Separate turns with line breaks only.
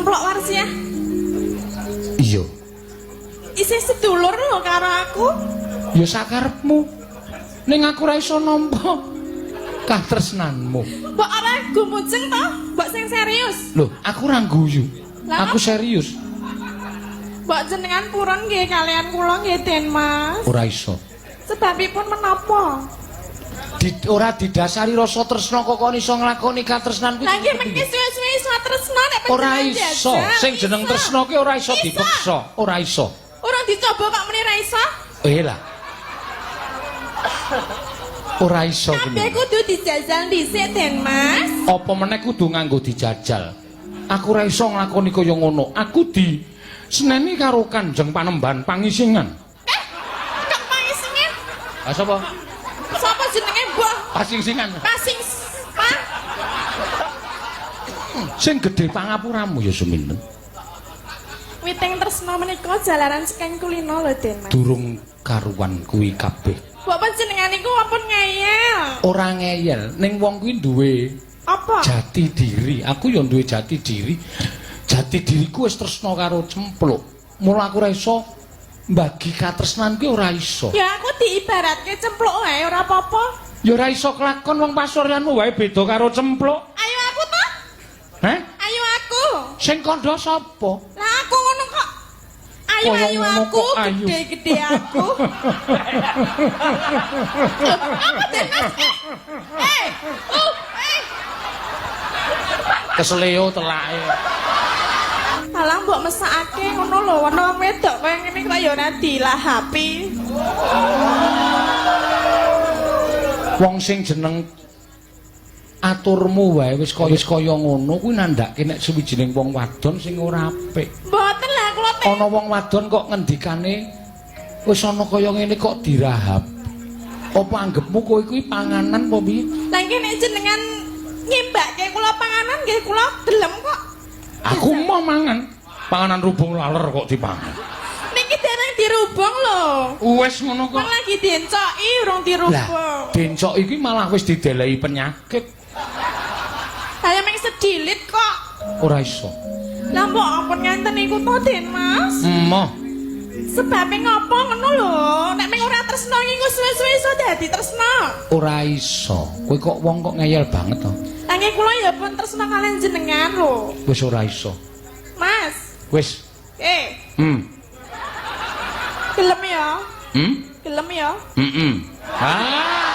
Cemplok Warsiah.
Iya.
Isih sedulur lho karo aku.
Ya sakarepmu. Ning aku ora iso nampa katresnanmu.
Mbok ora gumujeng to? Mbok sing serius.
Loh, aku ora guyu.
Lah,
Aku serius.
Mbok jenengan purun nggih kalian kula nggih Den Mas.
Ora iso.
Sebabipun menapa?
Ora didasari rasa tresna kok kon iso nglakoni katresnan kuwi.
Lah nggih mengki suwe-suwe iso tresna nek
Ora
panjenengan
iso.
jajal.
Sing jeneng
Iso.
tresna ki ora iso
Iso.
dipeksa, ora iso.
Ora dicoba kok muni ra iso.
Eh lah. Ora iso
Kabeh
kuwi.
kudu dijajal dhisik Den Mas.
Apa meneh kudu nganggo dijajal. Aku ora iso nglakoni kaya ngono. Aku di seneni karo Kanjeng Panembahan Pangisingan.
Eh, kok pangisingan?
Ah sapa?
Sapa jenenge mbah?
Pasingsingan.
Pasing pa.
Sing gedhe pangapuramu ya Suminten.
Witing tresna menika jalaran saking kulino lho Den Mas.
Durung karuan kuwi kabeh.
Mbok panjenengan niku ampun ngeyel.
Ora ngeyel, ning wong kuwi duwe
Apa?
jati diri. Aku ya duwe jati diri. Jati diriku wis tresna karo Cempluk. Mula aku ora iso mbagi katresnan kuwi ora iso.
Ya aku diibaratke cempluk wae ora apa-apa.
Ya ora iso kelakon wong pasuryanmu wae beda karo Cempluk.
Ayo aku to.
Heh?
Ayo aku.
Sing kandha sapa?
Lah aku ngono kok. Ayo
Kaya
ayo
ngono
aku,
kok ayu.
gede-gede aku. Loh, apa Den Mas? Eh. Eh.
Keseleo telake.
Alah mbok mesakake ngono lho, ana wong wedok kaya ngene kok ya ora dilahapi.
Wong sing jeneng aturmu wae wis kaya ngono kuwi nandhake nek suwijining wong wadon sing ora apik.
Mboten lah kula teh.
Ana wong wadon kok ngendikane wis ana kaya ngene kok dirahap. Apa anggepmu kowe kuwi panganan apa piye?
Lah nggih nek jenengan nyimbake kula panganan nggih kula delem kok.
Aku mau mangan. Panganan rubung laler kok dipangan.
Niki dereng dirubung lho.
Wis ngono kok.
Wong lagi diencoki urung dirubung.
Lah, dencok iki malah wis didelehi penyakit.
Saya meng sedilit kok.
Ora iso.
Lah mbok ampun ngenten niku to Den Mas.
Emoh.
Sebabe ngopo ngono lho? Nek meng ora tresna iki engko suwe-suwe iso dadi tresna.
Ora iso. Kowe kok wong kok ngeyel banget to.
Lah nggih kula ya pun tresna kalian jenengan lho.
Wis ora iso.
Mas.
Wis.
Gelem ya?
Hmm?
Gelem ya?
Heeh. Ah.